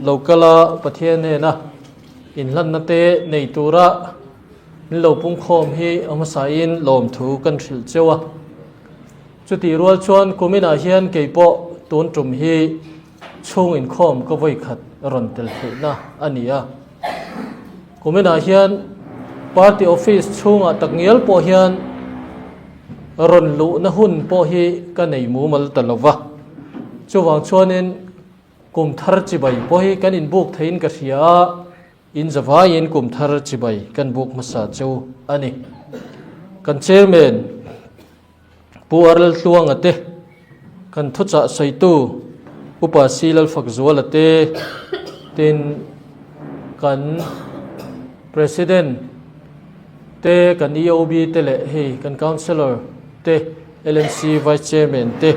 lo kal a Pathian hnena inhlanna te nei tura min lo pungkhawm hi a hmasain lawmthu kan hrilh cheu a. Chutih rual chuan kuminah hian kei pawh tun tum hi chhung inkhawm ka vawi khat rawn tel theihna a ni a. Kuminah hian party office chhungah takngial pawh hian rawn luhna hun pawh hi ka nei mumal ta lo va. Chuvang chuanin kum thar chibai pawh hi kan inbuk theiin ka hria a, in zavaiin kum thar chibai kan buk hmasa chu a ni. Kan chairman Pu Arlaltluanga te, kan thuchah sawitu Upa Si Lalfakzuala te, tin kan President te, kan EOB te leh hei kan Councillor te, LMC Vice Chairman te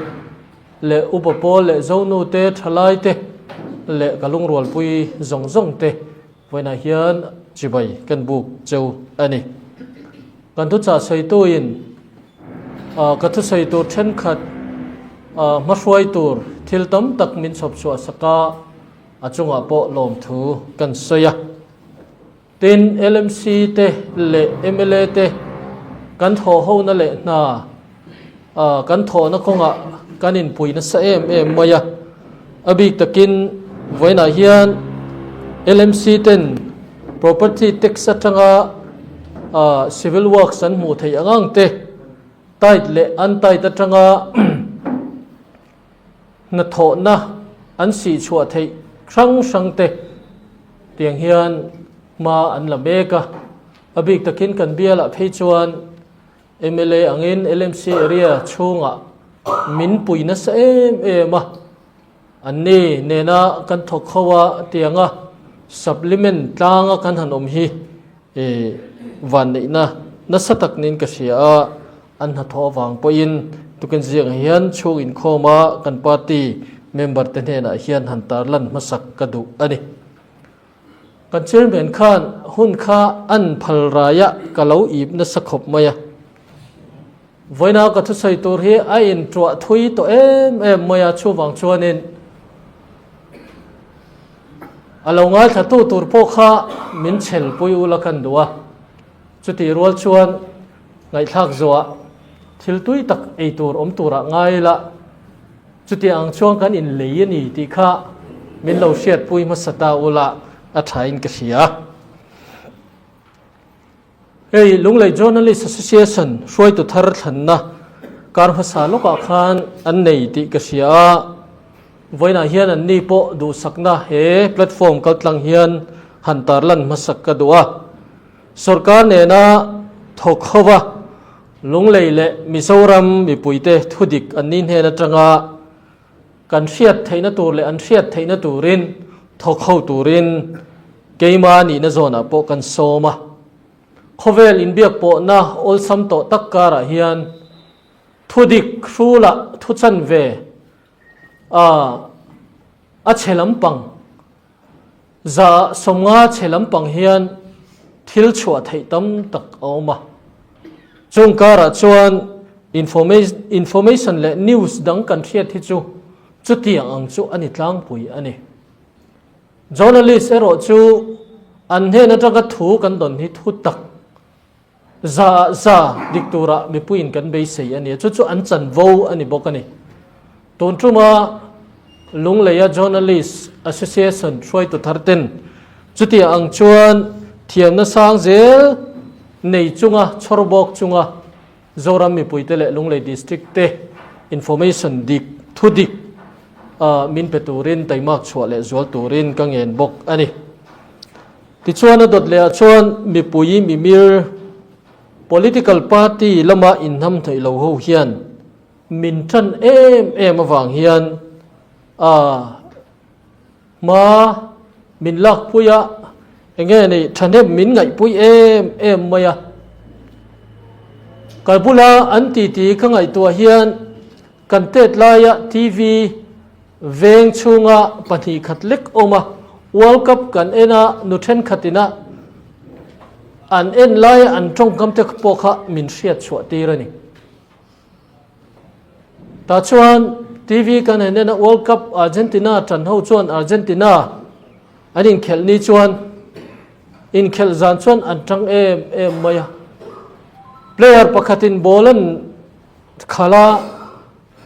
leh Upa Pawl leh Zonu te, Thalai te leh ka lungrualpui zawng zawng te vawiinah hian chibai kan buk cheu a ni. Kan thuchah sawituin ka thusawi tur thenkhat hmahruai tur thil tam tak min chhawp chhuah sak a, a chungah pawh lawmthu kan sawi a. Tin, LMC te leh mla te kan thawhhona leh hna kan thawhna kawngah kan inpui nasa em em mai a. A bik takin vawiinah hian LMC ten property tax atanga civil works an hmuh theih ang ang te, tight leh untight atanga hnathawhna an sih chhuah theih hrang hrang te tiang hian hma an la mek a. A bik takin kan bialah phei chuan mla angin LMC area chhungah min pui nasa em em a. Anni nena kan thawk ho a tianga supplement tlanga kan han awm hi vanneihna nasa tak niin ka hria a, an hnathawh avang pawhin tukin ziakah hian chhung inkhawma kan party member te hnenah hian han tarlan hmasak ka duh a ni. Kan chairman khan hun kha an phal raia ka lo ip nasa khawp mai a. Vawiina ka thusawi tur hi a intuah thui tawh em em mai a, chuvang chuanin a lo ngaithlatu tur pawh kha min chhelpui ula kan duh a, chutih rual chuan ngaihthlak zuah thil tui tak ei tur awm turah ngai ila, chutiang ang chuan kan inlei a ni tih kha min lo hriatpui hmasa ta ula a thain ka hria. Hei Lunglei Journalist Association hruaitu thar thlanna kar hmasa lawkah khan an nei tih ka hria a, vawiinah hian an ni pawh duhsakna he platform kaltlang hian han tarlan hmasak ka duh a. Sorkar nena thawk ho va Lunglei leh Mizoram mipuite thudik an ni hnen atanga Kan hriat theihna tur leh an hriat theihna turin thawk ho turin keima nihna zawnah pawh kan sawm a. Khawvel inbiak pawhna awlsam tawh tak karah hian thudik hrulah thu chanve a a chhe lampang 50% chhe lampang hian thil chhuah theih tam tak a awm a. Chung karah chuan information leh news dang kan hriat hi chu chutiang ang chu a ni tlangpui a ni. Journalist erawh chu an hnen atanga thu kan dawn hi thu tak 100% dik tura mipuiin kan beisei a ni a, chu chu an chanvo a ni bawk a ni. Tun tuma Lungleia Journalist Association hruaitu thar ten chutiang ang chuan thiamna sang zel nei chunga chhawr bawk chunga Zoram mipuite leh Lunglei District te information dik, thu dik min pe turin taimak chhuah leh zual turin ka ngen bawk a ni. Tichuan a dawt lehah chuan mipui mimir political party lama inhnam theih lo ho hian min tan em em avang hian a hma min lakpui a, enge ni thahnem min ngaihpui em em mai a. Ka bula an titi ka ngaihtuah hian kan tet laia TV Veng chhunga 2 khat lek awm a, World Cup kan en a, nu thenkhat ina an en laia an tawngkam te pawh kha min hriat chhuah tir a ni. Tah chuan TV kan han en a, World Cup Argentina tan ho chuan Argentina. An inkhelh ni chuan inkhelh zan chuan an tang em em mai a. Player pakhatin ball an khalh a,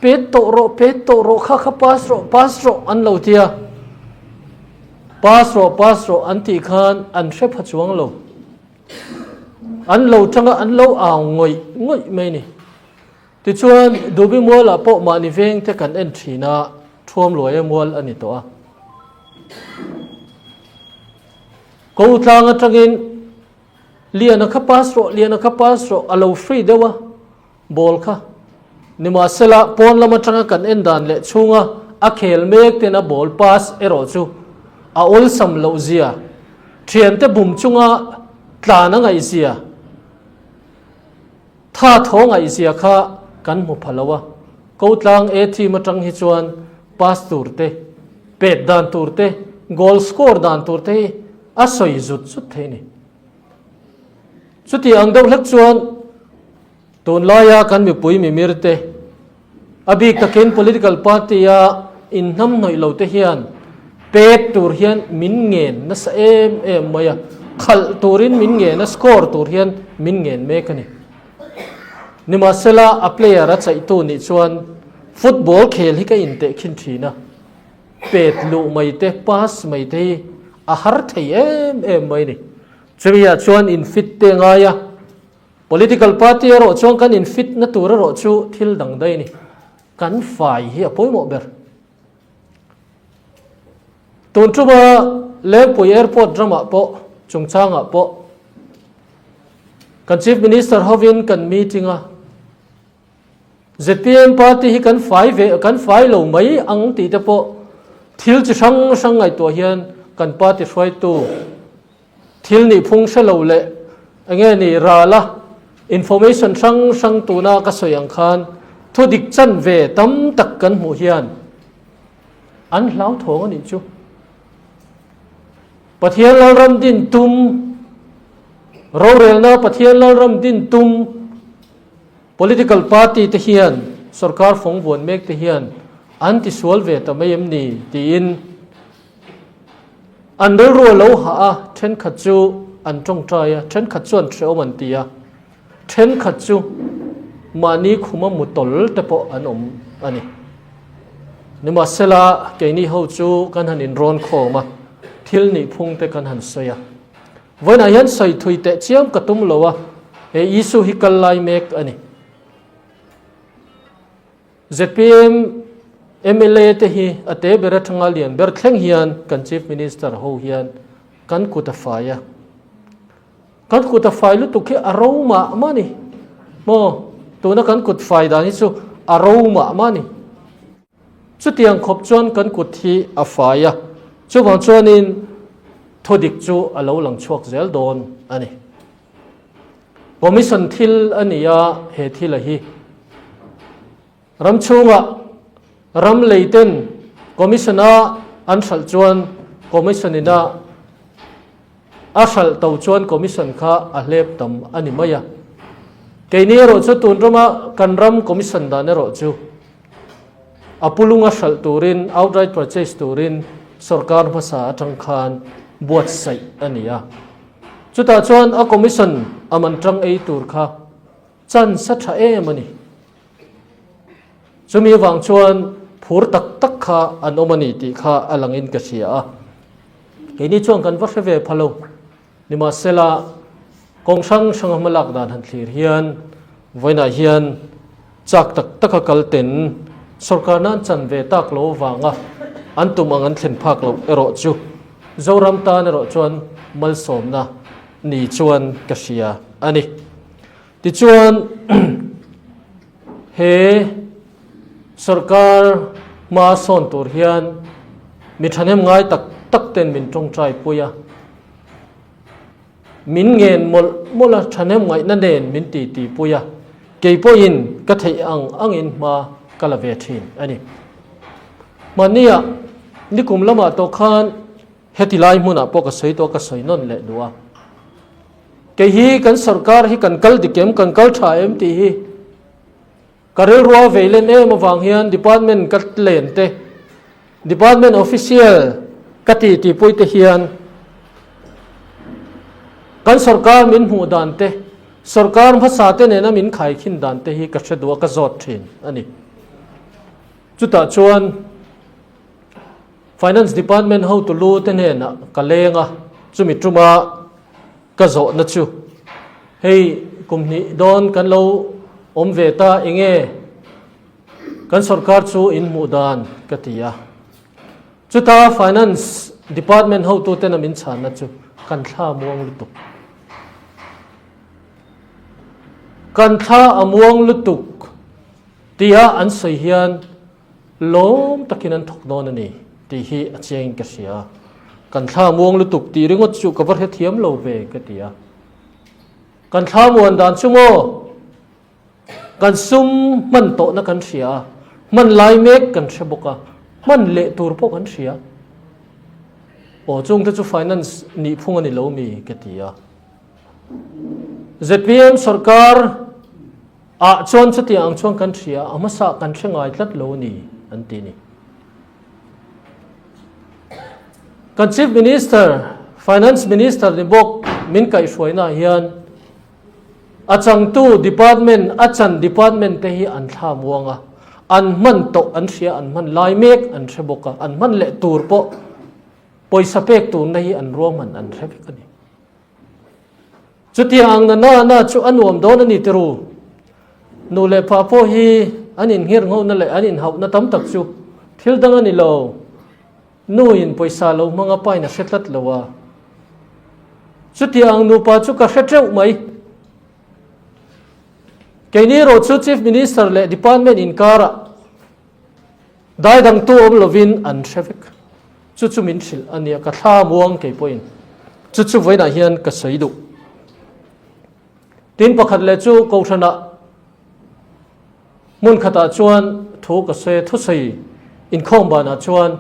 Pet tawh rawh, pet tawh rawh, kha kha pass rawh, pass rawh an lo ti a. Pass rawh, pass rawh an tih khan an hre pha chuang lo. An lo tanga an lo au ngawih ngawih mai ni. Tichuan, Dubi mualah pawh mahni veng te kan en thin a, Thuamluaia mual a ni tawh a. Ko tlang atangin Liana kha pass rawh, Liana kha pass rawh a lo free deuh a, ball kha. Nimahsela, pawn lam atanga kan en dan leh chhunga a khel mek tena ball pass erawh chu a awlsam loh zia, thiante bum chunga tlan a ngaih zia, Tha thaw ngaihzia kha kan hmu pha lo a, ko tlang A team atang hi chuan pass tur te, pet dan tur te, goal score dan tur te hi a sawi zut zut thei a ni. Chuti ang deuh hlek chuan tunlaia kan mipui mimir te, A bik takin political party a inhnamhnawih lo te hian pek tur hian min ngen nasa em em mai a, khalh turin min ngen a, score tur hian min ngen mek a ni. Nimahsela a player a chaihtu nih chuan football khel hi ka intehkhin thin a, pet luh mai te, pass mai te hi a har thei em em mai a ni. Chumi-ah chuan infit te ngai a. Political party erawh chuan kan infit na tur erawh chu thil dang daih a ni. Kan fai hi a pawimawh ber. Tun tuma Lengpui Airport ramah pawh chungchangah pawh kan Chief Minister hovin kan meeting a, zpm party hi kan fai ve kan fai lo mai ang tih te pawh thil chi hrang hrang ngaihtuah hian kan party hruaitu Thil nih phung hre lo leh enge ni rala information hrang hrang tuna ka sawi ang khan thu dik chan ve tam tak kan hmuh hian an hlauthawng a nih chu. Pathian Lalram din tum rorelna Pathian Lalram din tum political party te hian sorkar fawng vuan mek te hian an tisual ve ta mai em ni tiin An rilru a lo hah a, thenkhat chu an tawngtai a, thenkhat chu an hrehawm an ti a, thenkhat chu mahni khuma mu tawl te pawh an awm a ni. Nimahsela, keini ho chu kan han inrawn khawm a, thil nih phung te kan han sawi a. Vawiinah hian sawi thui teh chiam ka tum lo a, he issue hi kal lai mek a ni. Zpm mla te hi a te ber atanga lian ber thleng hian kan Chief Minister ho hian kan kut a fai a. Kan kut a fai lutuk hi a ro mah mah ni. Maw? Tuna kan kut fai dan hi chu a ro mah mah ni. Chutiang khawp chuan kan kut hi a fai a. Chuvang chuanin thudik chu a lo lang chhuak zel dawn a ni. Commission thil a ni a, he thil a hi ram chhunga ram lei ten Commission a an hralh chuan Commission ina a hralh to chuan Commission kha a hlep tam a ni mai a. Keini erawh chu tun rama kan ram Commission dan erawh chu a pulunga hralh turin outright purchase turin sorkar hmasa atang khan buatsaih a ni a. Chutah chuan a commission a man tang ei tur kha chance a tha em a ni. Chumi avang chuan phur tak tak kha an awm a ni tih kha a langin ka hria a. Keini chuan kan va hre ve pha lo. Nimahsela, kawng hrang hrang a hmalak dan han thlir hian vawiinah hian chak tak taka kal ten sorkar nan chan ve tak lo avanga an tum ang an thlen phak loh erawh chu Zoram tan erawh chuan malsawmna ni chuan ka hria a ni. Tichuan he sorkar hma sawn tur hian mi thahnem ngai tak tak ten min tawngtai pui a. Min ngen mawlh mawlh a, thahnem ngaihna nen min ti ti pui a, kei pawhin ka theih ang angin hma ka la ve thin a ni. Hmannia nikum lamah tawh khan heti lai hmunah pawh ka sawi tawh ka sawi nawn leh duh a. Kei hi kan sorkar hi kan kal dik em, kan kal tha em tih hi ka rilrua vei len em avang hian department ka len te, department official. Ka ti tihpui te hian kan sorkar min hmuh dan te, sorkar hmasa te nena min khaikhin dan te hi ka hre duh a, ka zawt thin a ni. Chutah chuan Finance Department hotu lu te hnenah ka leng a, chumi tuma ka zawhna chu hei kum hnih dawn kan lo awm ve ta enge kan sorkar chu in hmuh dan ka ti a. Chuta Finance Department hotuten a min chhanna chu kan thla muang lutuk. Kan thla a muang lutuk tia an sawi hian lawm takin an thawk dawn a ni tih hi a chiangin ka hria. Kan thla a muang lutuk tih ringawt chu ka va hrethiam lo ve ka ti a. Kan thla muan dan chu maw? Kan sum hman tawhna kan hria a, hman lai mek kan hre bawk a, hman leh tur pawh kan hria. Aw chungte chu finance nih phung a ni lo mi ka ti a. Zpm sorkar ah chuan chutiang ang chuan kan hria a, a hmasa kan hre ngai tlat lo a ni an ti ni. Kan Chief Minister, Finance Minister ni bawk min kaihhruaina ah hian A changtu department, a chan department te hi an thla muang a, an hman tawh an hria, an hman lai mek an hre bawk a, an hman leh tur pawh pawisa pek turna hi an ruahman an hre vek a ni. Chutiang ang na na na chu a nuam dawn a ni tiru. Nu leh pa pawh hi an inngirnghona leh an inhauhna tam tak chu thil dang a ni lo. Nu in pawisa lo hmang a pain a hre tlat lo a. Chutiang nupa chu ka hre teuh mai. Keini erawh chu Chief Minister leh Department inkarah dai dangtu awm lovin an hre vek. Chu chu min hrilh a nia, ka thla muang kei pawhin. Chu chu vawiinah hian ka sawi duh. Tin pakhat leh chu Kohhranah Hmun khatah chuan thu ka sawi a, thusawi inkhawm banah chuan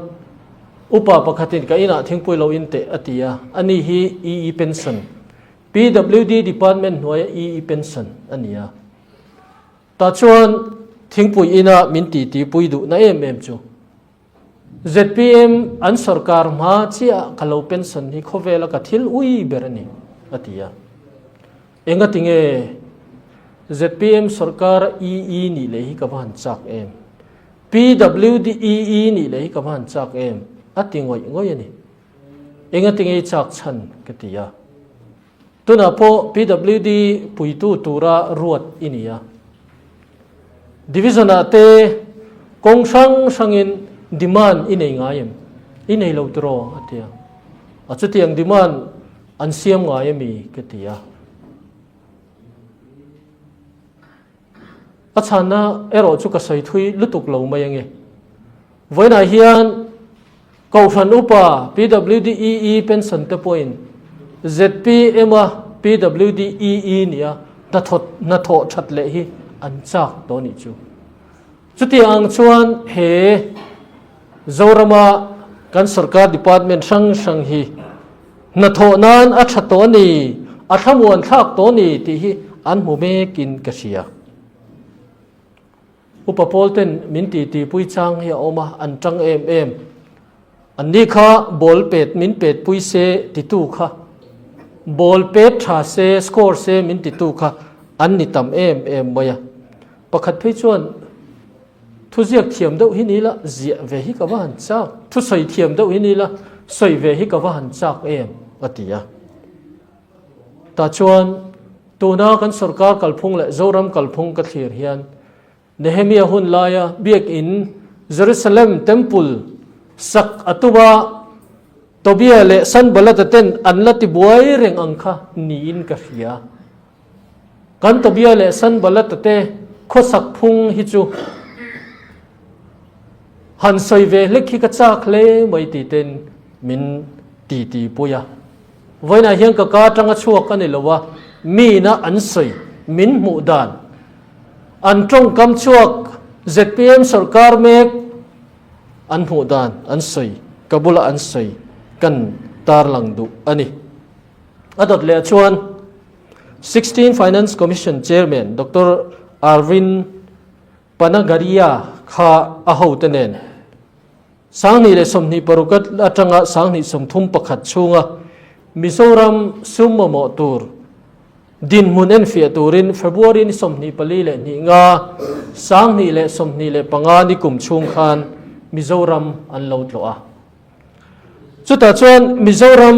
upa pakhatin ka inah thingpui lo in teh a ti a, ani hi EE pension, PWD department hnuaia EE pension a ni a. Tah chuan thingpui ina min titi pui duhna em em chu zpm an sorkar hma chiah ka lo pension hi khawvela ka thil ui ber a ni a ti a. Engati nge zpm sorkar EE nih leh hi ka va han chak em? PWD EE nih leh hi ka va han chak em? A ti ngawih ngawih a ni. Engati nge i chak chhan? ka ti a. Tunah pawh PWD puitu tura ruat i ni a. Division ah te kawng hrang hrangin demand i nei ngai em? I nei lo tiraw? a ti a. A chutiang demand an siam ngai ami? ka ti a. A chhanna erawh chu ka sawi thui lutuk lo mai ange. Vawiinah hian Kohhran upa PWDEE pension te pawhin zpm a PWDEE nia hnathawh that leh hi an chak tawh nih chu. Chutiang ang chuan he Zorama kan sorkar department hrang hrang hi hnathawh nan a tha tawh a ni, a thlamuan thlak tawh a ni tih hi an hmu mekin ka hria. Upa pawl ten min ti tihpui chang hi a awm a, an tang em em. An ni kha ball pet min pet pui se titu kha, ball pet tha se, score se min titu kha an ni tam em em mai a. Pakhat phei chuan thuziak thiam deuh hi ni la, ziah ve hi ka va han chak, thusawi thiam deuh hi ni la, sawi ve hi ka va han chak em a ti a. Tah chuan Tuna kan sorkar kalphung leh Zoram kalphung ka thlir hian Nehemia hun laia biakin Jerusalem Temple sak a tum a, Tobia leh Sanballat-a ten an la ti buai reng ang kha niin ka hria. Kan Tobia leh Sanballat-a te khawsak phung hi chu han sawi ve hlek hi ka chak hle mai tih ten min titi pui a. Vawiinah hian ka ka atanga chhuak a ni lo a, miina an sawi, min hmuh dan, an tawngkam chhuak zpm sorkar mek an hmuh dan an sawi, ka bula an sawi kan tarlang duh a ni. A dawt leh chuan 16 Finance Commission Chairman Doctor Arvind Panagariya kha a hote nen. 2026 atanga 2031 chhunga Mizoram sum mamawh tur dinhmun enfiah turin February ni 24 leh 2 nga 2025 ni kum chhung khan Mizoram an lo tlawh a. Chutah chuan Mizoram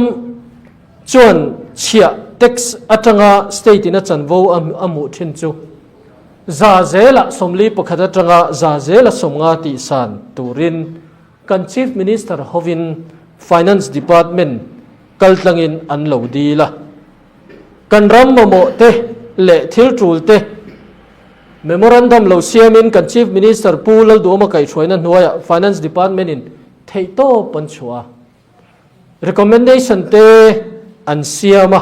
chuan chhiah, tax, atanga state in a chanvo a hmuh thin chu 41% atanga 50% tihsan turin kan Chief Minister hovin Finance Department kaltlangin an lo dil a. Kan ram mamawh te leh thil tul te Memorandum lo siamin kan Chief Minister Pu Lalduhawma kaihhruaina hnuaiah Finance Department in theihtawp an chhuah a, recommendation te an siam a,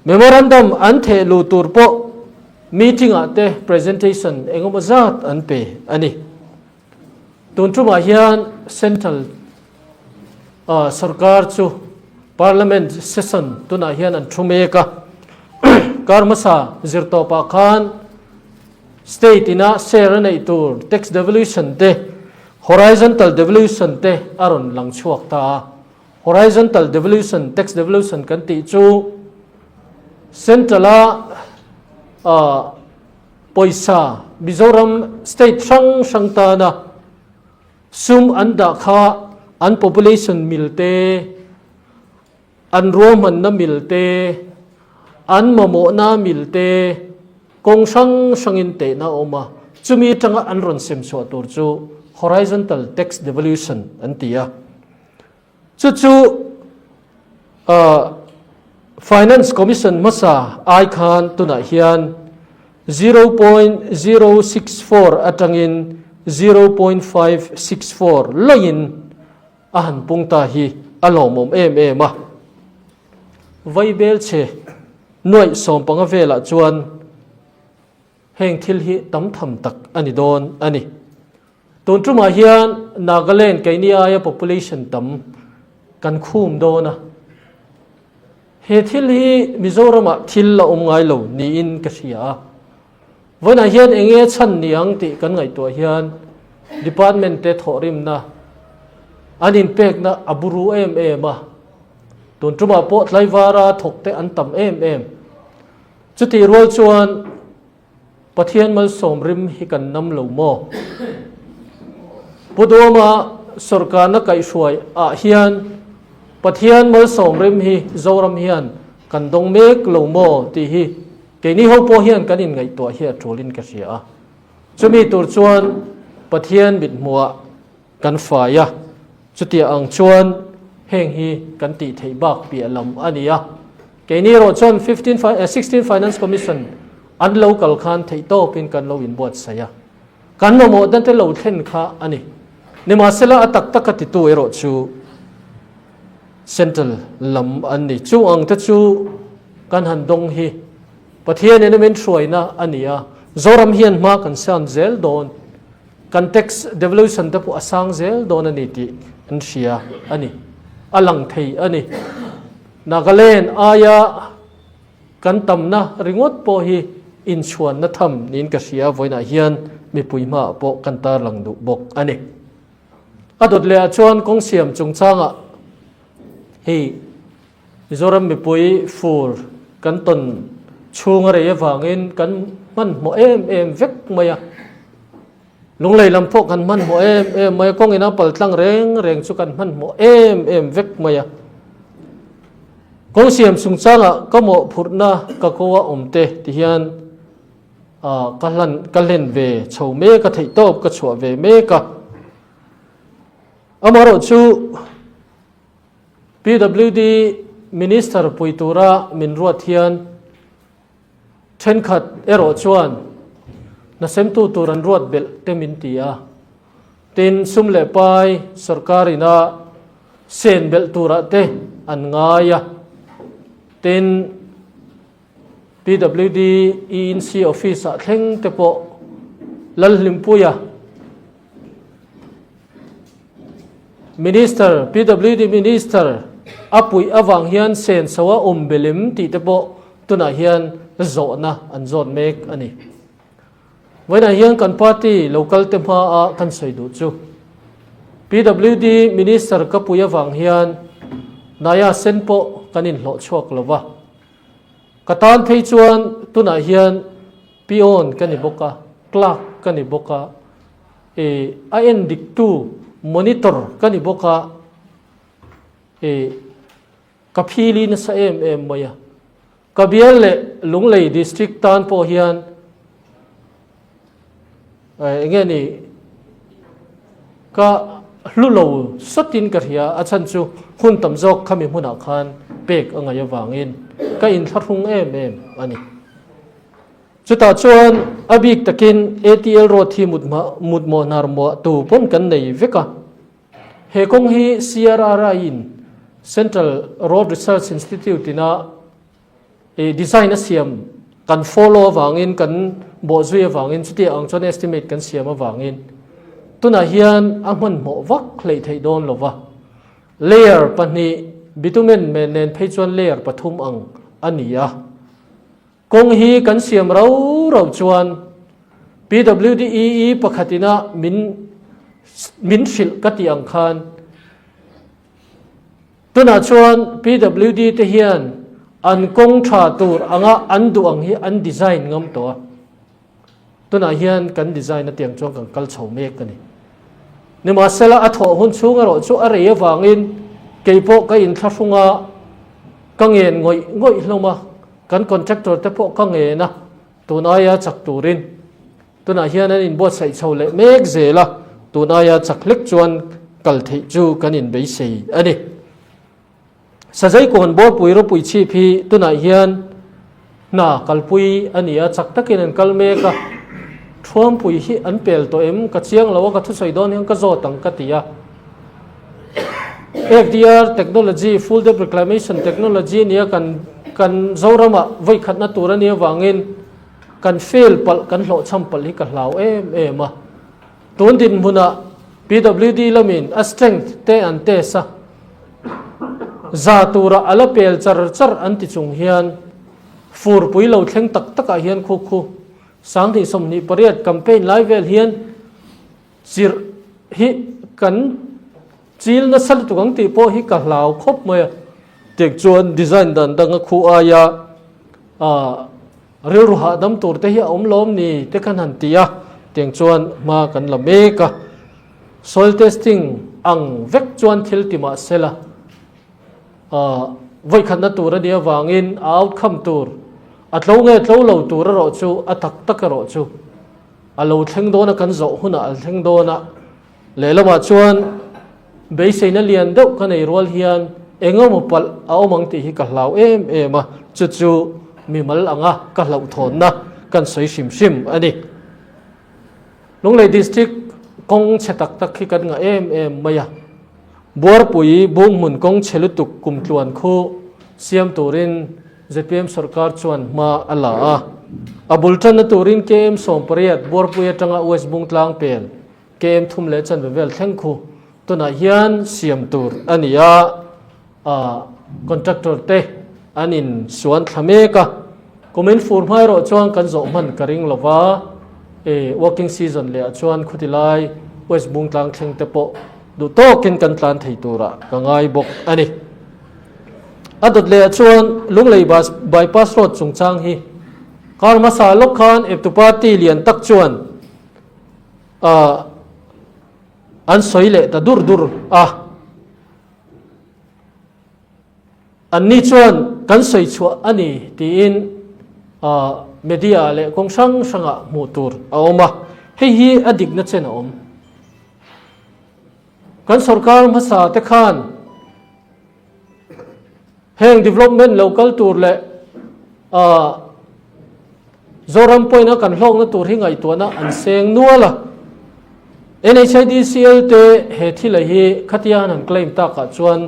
memorandum an theh luh tur pawh meeting ah te presentation engemaw zat an pe a ni. Tun tumah hian Central sorkar chu Parliament session tunah hian an thu mek a, kar hmasa zirtawpah khan State ina share a neih tur tax devolution te, horizontal devolution te a rawn lang chhuak ta a. Horizontal devolution, tax devolution kan tih chu Central a pawisa Mizoram state hrang hrang tana sum an dah kha an population mil te, An ruahmanna mil te, an mamawhna mil te kawng hrang hrangin tehna a awm a, chumi atanga an rawn sem chhuah tur chu horizontal tax devolution an ti a. Chu chu Finance Commission hmasa ai khan tunah hian 0.064 atangin 0.564 laiin A han pung ta hi a lawmawm em em a. Vaibel chhe nuaih 15 velah chuan heng thil hi tam tham tak a ni dawn a ni. Tun tumah hian Nagaland keini aia population tam kan khum dawn a. He thil hi Mizoramah thil a awm ngai lo niin ka hria a. Vawiinah hian eng nge chhan ni ang tih kan ngaihtuah hian department te thawhrimna an inpekna a buru em em a, tun tumah pawh tlaivara thawk te an tam em em. Chutih rual chuan Pathian malsawm rim hi kan nam lo maw? Pu Duama sawrkarna kaihhruai ah hian Pathian malsawm rim hi Zoram hian kan dawng mek lo maw tih hi Keini ho pawh hian kan inngaihtuah hi a ṭulin ka hria a, chumi tur chuan Pathian mithmuhah kan fai a, chutiang ang chuan heng hi kan tih theih bak piah lam a ni a. Keini erawh chuan fifteen sixteen Finance Commission an lo kal khan theihtawpin kan lo inbuatsaih a, kan mamawh dante lo thlen kha a ni. Nimahsela a tak taka titu erawh chu Central lam an ni. Chu ang te chu kan han dawng hi Pathian in a min hruaina a ni a, Zoram hian hma kan san zel dawn, kan tax devolution te pawh a sang zel dawn a ni tih an hria a ni. A lang thei a ni. Nagaland aia kan tamna ringawt pawh hi inchhuanna tham niin ka hria, vawiinah hian mipui hmaah pawh kan tarlang duh bawk a ni. A dawt leh ah chuan kawng siam chungchangah hei Mizoram mipui fur kan tawn chhung a rei avangin kan hmanhmawh em em vek mai a. Lunglei lam pawh kan hmanhmawh em em mai a, kawng ina pal tlang reng reng chu kan hmanhmawh em em vek mai a. Kawng siam chungchangah ka mawhphurhna ka ko a awm te ti hian Ka hlan ka hlen ve chho mek a, theihtawp ka chhuah ve mek a. Amaherawh chu PWD Minister pui tura min ruat hian thenkhat erawh chuan hnasemtu tur an ruat belh te min ti a. Tin, sum leh pai sorkar ina sen belh turah te an ngai a. Tin, PWD ENC office ah thleng te pawh Lalhlimpuia Minister PWD Minister a puih avang hian senso a awm belem tih te pawh tunah hian zawhna an zawt mek a ni. Vawiinah hian kan party local te hmaa kan sawi duh chu. PWD Minister ka pui avang hian Naya sen pawh kan inhlawh chhuak lo va. Ka tan phei chuan tunah hian Peon ka ni bawk a, Clerk ka ni bawk a, e a en diktu Monitor ka ni bawk a, e ka phili nasa em em mai a. Ka bial leh Lunglei District tan pawh hian enge ni ka hlu lo sawtin ka hria a chhan chu hun tam zawk khami hmunah khan pek a ngaih avangin ka inthlahrung em em a ni. Chutah chuan a bik takin ATL road hi mutmawh hnar muah tu pawn kan nei vek a. He kawng hi CRRI in Central Road Research Institute ina design a siam kan follow avangin kan bawhzui avangin chutia ang chuan estimate kan siam avangin tunah hian a hmanhmawh vak hleih theih dawn lova. Layer pahnih bitumen nen phei chuan layer pathum ang a ni a. Kawng hi kan siam rau rau chuan PWDEE pakhatina min min hrilh ka tih ang khan tunah chuan PWD te hian an kawng tha tur anga an duh ang hi an design ngam tawh a. Tunah hian kan design a tiang chuan kan kal chho mek a ni. Nimahsela a thawh hun chhung erawh chu a rei avangin kei pawh ka inthlahrung a, ka ngen ngawih ngawih hlawm a, kan contractor te pawh ka ngen a, tun aia chak turin. Tunah hian an inbuatsaih chho leh mek zel a, tun aia chak hlek chuan kal theih chu kan inbeisei a ni. Sazaikawn Bawlpui ropui chhip hi tunah hian hna kalpui a ni a, chak takin an kal mek a, Thuampui hi an pel tawh em? Ka chiang lo a, ka thusawi dawn hian ka zawt ang ka ti a. FDR technology, Full Depth Reclamation Technology a ni a, kan kan Zoramah vawikhatna tur a nih avangin kan fail palh, kan hlawhchham palh hi ka hlau em em a. Tun dinhmunah PWD lamin a strength te an test a, za tura a la pel char char an ti chung hian furpui lo thleng tak takah hian khu khu 2028 campaign lai vel hian chirh hi kan chil nasa lutuk ang tih pawh hi ka hlau khawp mai a. Tiang chuan design dan danga khu aia Rilru hahdam tur te hi a awm lawm ni te khan han ti a, tiang chuan hma kan la mek a. Soil testing ang vek chuan thil ti mah se la, vawikhatna tur a nih avangin a outcome tur, a tlo nge tlo lo tur erawh chu a tak tak erawh chu a lo thleng dawn a, kan zawh hunah a thleng dawn a. Lehlamah chuan beiseina lian deuh ka nei rual hian engemaw palh a awm ang tih hi ka hlau em em a, chu chu mimal anga ka hlauhthawnna kan sawi hrim hrim a ni. Lunglei District kawng chhe tak tak hi kan ngah em em mai a, Buarpui Bunghmun kawng chhe lutuk kumtluan khu siam turin zpm sorkar chuan hma a la a, a bul tanna turin KM 18 Buarpui atanga West Bungtlang pel KM thum leh chanve vel thleng khu tunah hian siam tur a ni a, contractor te an in suan thla mek a, kumin fur hma erawh chuan kan zawh hman ka ring lova, working season leh ah chuan khuti lai West Bungtlang thleng te pawh duh tawkin kan tlan thei turah ka ngai bawk a ni. A dawt leh ah chuan Lunglei bus bypass road chungchang hi kar hmasa lawk khan eptu party lian tak chuan Ahh an sawi leh ta dur dur a. Anni chuan kan sawi chhuah a ni tiin ahh media leh kawng hrang hrangah hmuh tur a awm a. Hei hi a dikna chen a awm. Kan sorkar hmasa te khan Heng development lo kal tur leh Zoram pawhin a kan hlawkna tur hi ngaihtuahna an seng nual a. NHIDCL te he thila hi khatia an han claim takah chuan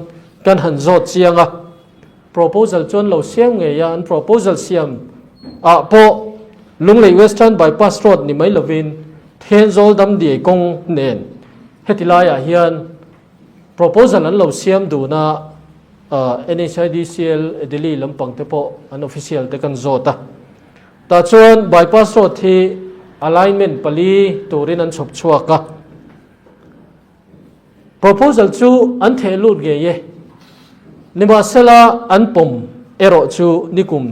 kan han zawt chiang a. Proposal chuan lo siam ngei a, an proposal siam ah pawh Lunglei Western Bypass Road ni mai lovin Thenzawl Damdiai kawng nen heti laiah hian Proposal an lo siam dun a, NHIDCL Delhi lampang te pawh an official te kan zawt a. Tah chuan bypass road hi alignment pali turin an chhawp chhuak a. Proposal chu an theh lut ngei e. Nimahsela an pawm erawh chu nikum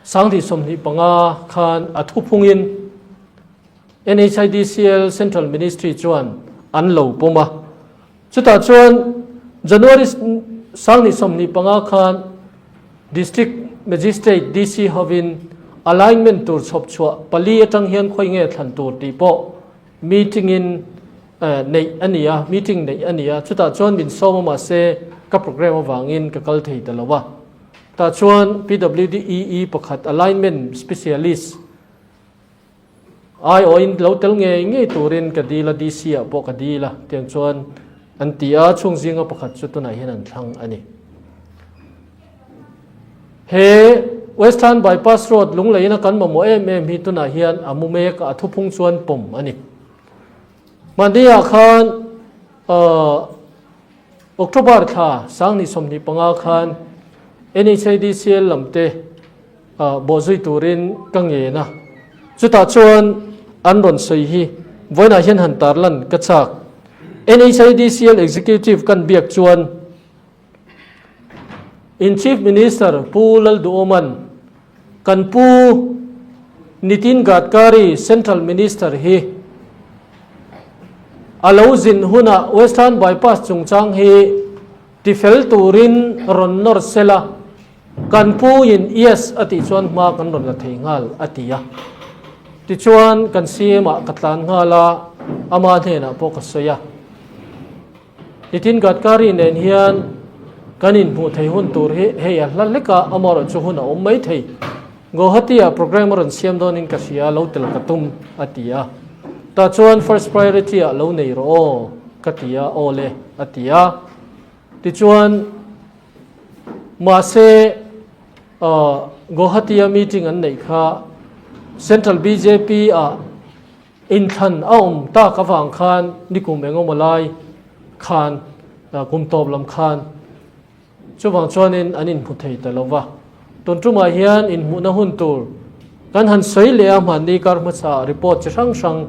2025 khan a thuphungin NHIDCL Central Ministry chuan an lo pawm a. Chutah chuan January 2025 khan District Magistrate DC hovin alignment tur chhawp chhuah pali atang hian khawi nge thlan tur tih pawh meeting in neih a ni a, meeting neih a ni a, chutah chuan min sawm a mahse ka program avangin ka kal thei ta lo a. Tah chuan PWDEE pakhat alignment specialist aiawhin lo tel ngei ngei turin ka dil a, DC ah pawh ka dil a, tiang chuan an ti a, chhung zinga pakhat chu tunah hian an thlang a ni. He Western Bypass Road lungleiin a kan mamawh em em hi tunah hian a mu mek a, a thuphung chuan pawm a ni. Hmanni-ah khan October thla 2025 khan NHADCL lamte bawhzui turin ka ngen a, chutah chuan an rawn sawi hi vawiinah hian han tarlan ka chak. NHADCL Executive kan biak chuan In Chief Minister Pu Lalduhoman kan Pu Nitin Gadkari Central Minister hi a lo zin hunah Western Bypass chungchang hi tifel turin rawn nawr sela kan Pu in yes a tih chuan hma kan rawn la thei nghal a ti a. Tichuan kan CM ah ka tlan nghal a, ama hnenah pawh ka sawi a. Nitin Gadkari nen hian kan inhmuh thei hun tur hi hei a hla hlek a, amaherawh chu hun a awm mai thei. Guwahati-ah programme a rawn siam dawnin ka hria, lo tel ka tum, a ti a. Tah chuan first priority-ah lo nei rawh aw, ka ti a, aw le, a ti a. Tichuan, mahse, Guwahati-a meeting an neih kha Central BJP-ah, Inthlan a awm tak avang khan nikum engemaw lai khan kum tawp lam khan chuvang chuanin an inhmu thei ta lo va. Tun tumah hian inhmuhna hun tur kan han sawi leh a, hmanni kar hmasa report chi hrang hrang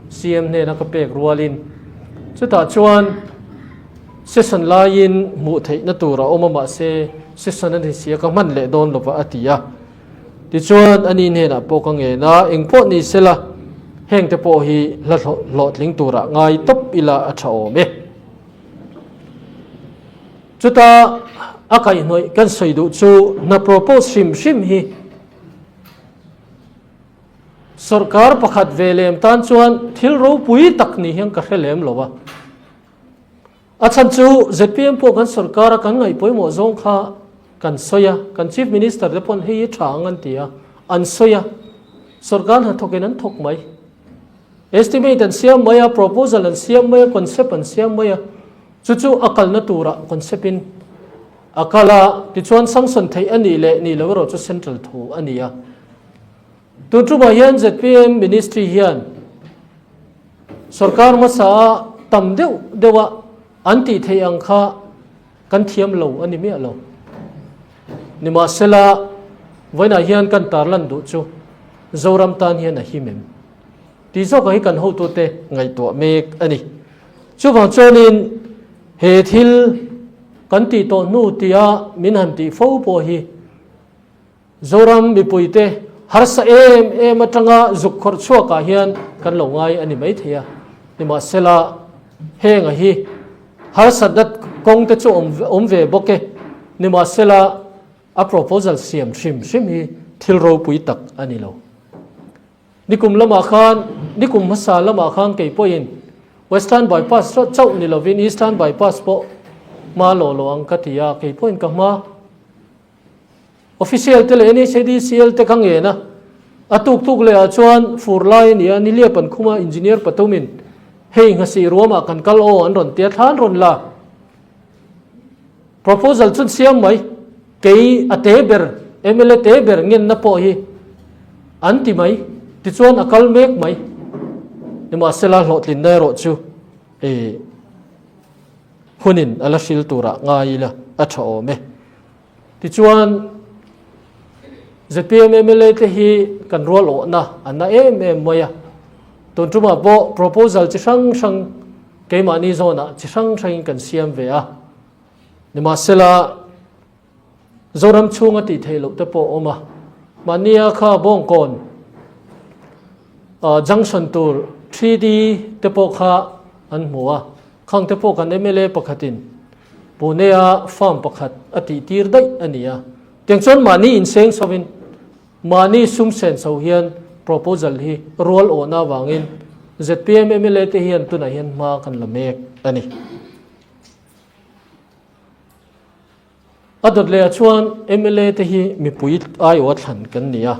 CM hnena ka pek rualin chutah chuan session laiin hmuh theihna tur a awm a, mahse session a ni sia ka hman leh dawn lova a ti a. Tichuan, ani hnenah pawh ka ngen a, eng pawh ni sela, hengte pawh hi hla hlawhtling turah ngai tawp ila a tha awm e. Chuta a kaihhnawih kan sawi duh chu hna propose hrim hrim hi sawrkar pakhat ve lem tan chuan thil ropui tak ni hian ka hre lem lo a. A chhan chu zpm pawh kan sawrkara kan ngaih pawimawh zawng kha kan sawi a, kan Chief Minister te pawn hei hi tha ang an ti a, an sawi a, sawrkar hnathawkin an thawk mai. Estimate an siam mai a, proposal an siam mai a, concept an siam mai a, chu chu a kalna turah concept in a kal a, tichuan sanction theih a nih leh nih loh erawh chu central thu a ni a. Tun tumah hian zpm Ministry hian Sorkar hmasa a tam deuh deuh a an tih theih ang kha kan thiam lo a ni miah lo. Nimahsela, vawiinah hian kan tarlan duh chu Zoram tan hian a him em? Tih zawkah hi kan hotute ngaihtuah mek a ni. Chuvang chuanin he thil kan tih tawh hnu tia min han tih fo pawh hi Zoram mipuite harsa em em atanga zuk khawrh chhuakah hian kan lo ngai a ni maithei a, nimahsela henga hi harsatna kawngte chu awm ve bawk e, nimahsela a proposal siam hrim hrim hi thil ropui tak a ni lo. Nikum lamah khan, nikum hmasa lamah khan kei pawhin Western Bypass chauh ni lovin Eastern Bypass pawh hma lawh lawh ang ka ti a, kei pawhin ka hma. Official te leh NHADCL te ka ngen a, a tuk tuk leh ah chuan fur lai a ni a, Niliap an khum a, Engineer Patumin hei nghasih ruamah kan kal aw an rawn ti a, thla an rawn la. Proposal chun siam mai, kei a te ber, mla te ber ngenna pawh hi an ti mai, tichuan a kal mek mai. Nimahsela hlawhtlinna erawh chu eh hunin a la hril turah ngai ila a tha awm e. Tichuan, zpm mla te hi kan rual awhna a na em em mai a, tun tumah pawh proposal chi hrang hrang. keimahni zawnah chi hrang hrangin kan siam ve a. Nimahsela, Zoram chhunga tih theih loh te pawh a awm a. Mahnia kha Bawngkawn junction tur 3D te pawh kha an hmu a. Khang te pawh kan mla pakhatin Pune-a farm pakhat a tih tir daih a ni a. Tiang chuan mahni inseng chhovin mahni sum sen chho hian proposal hi rual awhna avangin zpm mla te hian tunah hian hma kan la mek a ni. A dawt lehah chuan mla te hi mipui aiawh a thlan kan ni a.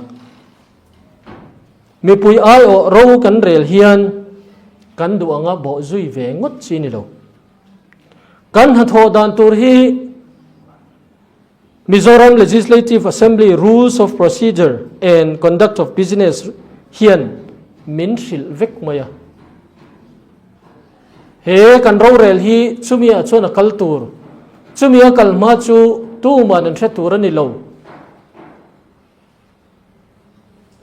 Mipui aiawh ro kan rel hian kan duh anga bawh zui ve ngawt chi ni lo. Kan hnathawh dan tur hi Mizoram Legislative Assembly Rules of Procedure and Conduct of Business hian min hrilh vek mai a. He kan rorel hi chumi ah chuan a kal tur, chumi a kal hma chu tuman an hre tur a ni lo.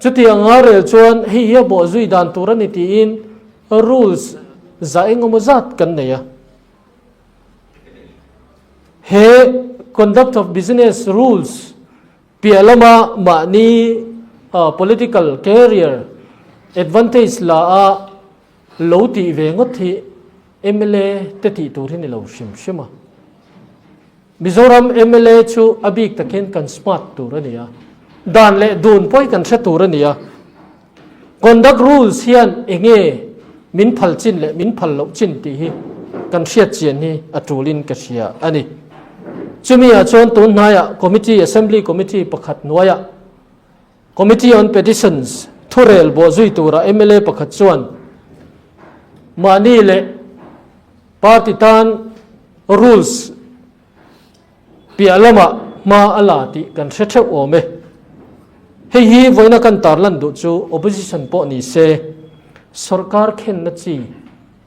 Chutiang a rel chuan hei hi a bawhzui dan tur a ni tiin rules za engemaw zat kan nei a. He Conduct of Business Rules piah lama mahni political career advantage la a lo tih ve ngawt hi mla te tih tur hi ni lo hrim hrim a. Mizoram mla chu a bik takin kan smart tur a ni a, dan leh dun pawh hi kan hre tur a ni a. Conduct rules hian enge min phal chin leh min phal loh chin tih hi kan hriat chian hi a tulin ka hria a ni. Chumi ah chuan tun hnaiah committee, Assembly Committee pakhat hnuaiah Committee on Petitions thurel bawhzui tura mla pakhat chuan mahni leh party tan rules piah lamah hma a la tih kan hre theuh awm e. Hei hi vawiina kan tarlan duh chu opposition pawh ni se sorkar khenna chi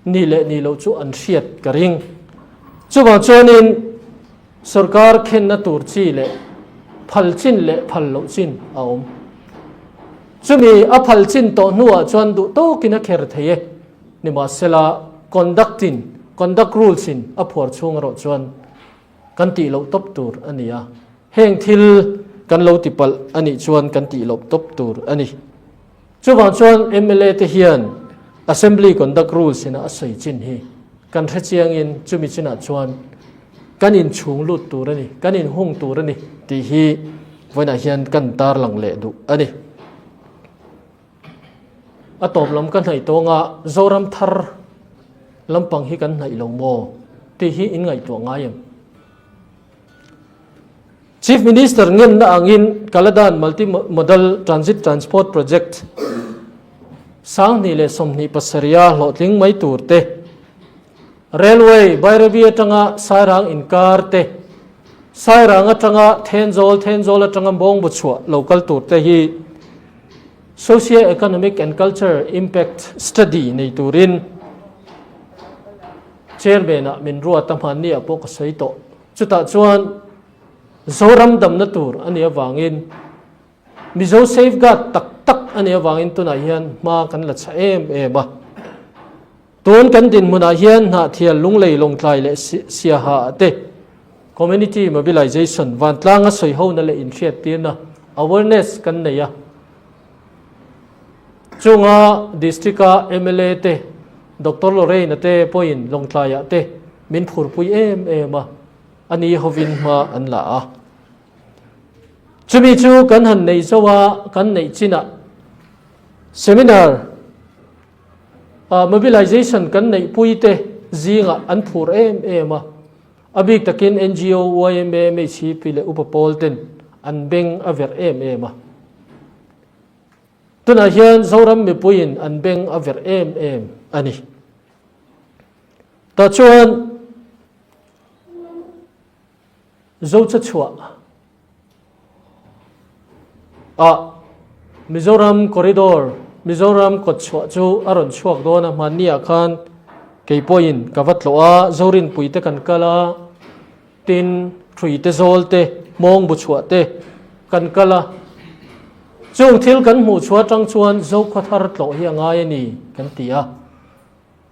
ni leh ni loh chu an hriat ka ring. Chuvang chuanin sorkar khenna tur chi leh phal chin leh phal loh chin a awm. Chumi a phal chin tawh hnuah chuan duh tawkin a kher thei e. Nimahsela, conduct-in, conduct rules-in a phuar chhung erawh chuan kan tih loh tawp tur a ni a. Heng thil kan lo ti palh a nih chuan kan tih loh tawp tur a ni. Chuvang chuan mla te hian Assembly Conduct Rules-in a sawi chin hi kan hre chiangin chumi chinah chuan kan inchhung lut tur a ni, kan inhung tur a ni tih hi vawiinah hian kan tarlang leh duh a ni. A tawp lam ka hnaih tawng a, Zoram thar lampang hi kan hnaih lo maw tih hi in ngaihtuah ngai em? Chief Minister ngenna angin Kaladan Multi Modal Transit Transport Project 2027 a hlawhtling mai tur te, Railway Bairabi atanga Sairang inkar te, Sairang atanga Thenzawl, Thenzawl atanga Bawngbuchhuah lo kal tur te hi Socio-economic and Culture Impact Study nei turin Chairman ah min ruat a hmanni ah pawh ka sawi tawh. Chutah chuan Zoram damna tur a nih avangin Mizo safeguard tak tak a nih avangin tunah hian hma kan la chha em em a. Tun kan dinhmunah hian Hnahthial, Lunglei, Lawngtlai leh Siaha ah te Community Mobilization, vantlanga sawihona leh inhriattirna, awareness, kan nei a. Chunga District-a mla te, Doctor Lorraine-a te pawhin Lawngtlaiah te min phurpui em em a, a ni hovin hma an la a. Chumi chu kan han nei zo a, kan neih chinah seminar mobilization kan neihpui te zingah an phur em em a, a bik takin ngo, yma, MHCP leh Upa Pawl ten an beng a verh em em a. Tunah hian Zoram mipuiin an beng a verh em em a ni. Tah chuan Zocha chhuah ah Mizoram corridor, Mizoram kawt chhuah chu a rawn chhuak dawn a, hmanni ah khan kei pawhin ka va tlawh a, Zorinpui te kan kal a, tin hrui te zawl te, mawng bu chhuah te kan kal a, chung thil kan hmuh chhuah atang chuan Zokhawthar tlawh hi a ngai a ni kan ti a.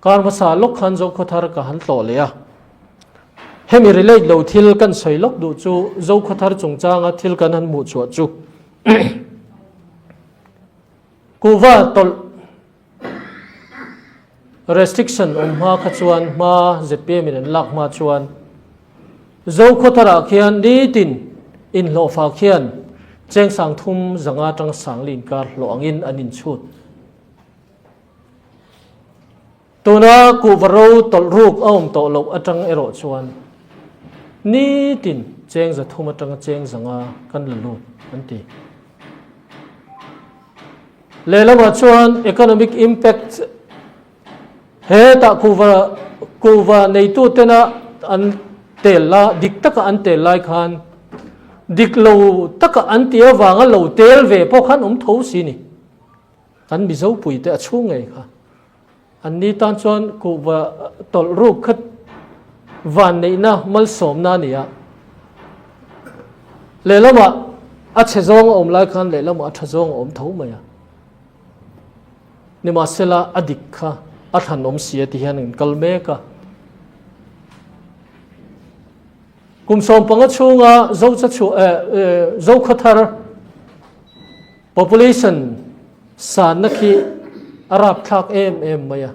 Kar hmasa lawk khan Zokhawthar ka han tlawh leh a. Hemi relate lo thil kan sawi lawk duh chu Zokhawthar chungchanga thil kan han hmuh chhuah chu kuhva tawlh restriction awm hma kha chuan hma zpm in an lak hma chuan Zokhawtharah khian nitin inhlawhfa khian cheng sangthum zanga tang sangli inkar hlawh angin an inchhut. Tuna kuhva ro tawlh ruk a awm tawh loh atang erawh chuan nitin cheng 300 atanga cheng 500 kan la lut an ti. Lehlamah chuan economic impact hetah kuhva kuhva neitu tena an tel la dik taka an tel lai khan dik lo taka an tih avanga lo tel ve pawh khan awm tho si ni. Kan Mizo puite a chhung ngei kha. An ni tan chuan kuhva tawlh ruk kha van neihna malsawmna a ni a. Lehlamah a chhe zawng a awm lai khan lehlamah a tha zawng a awm tho mai a. Nimahsela a dik kha a thlan awm si a ti hian an kal mek a. Kum 15 chhunga Zokhawthar Population sanna khi a rapthlak em em mai a,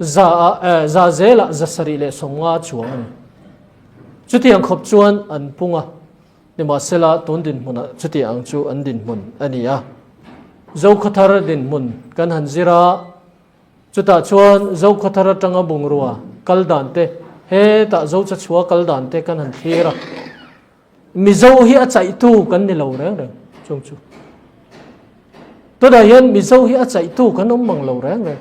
za ah eh za zelah 750 chuang a ni. Chutiang khawp chuan an pung a, nimahsela tun dinhmunah chutiang chu an dinhmun a ni a. Zokhawthar dinhmun kan han zir a, chutah chuan Zokhawthar atanga bungrua kal dan te, hetah Zochachhua kal dan te kan han thlir a. Mizo hi a chaihtu kan ni lo reng reng chung chu. Tunah hian Mizo hi a chaihtu kan awm mang lo reng reng.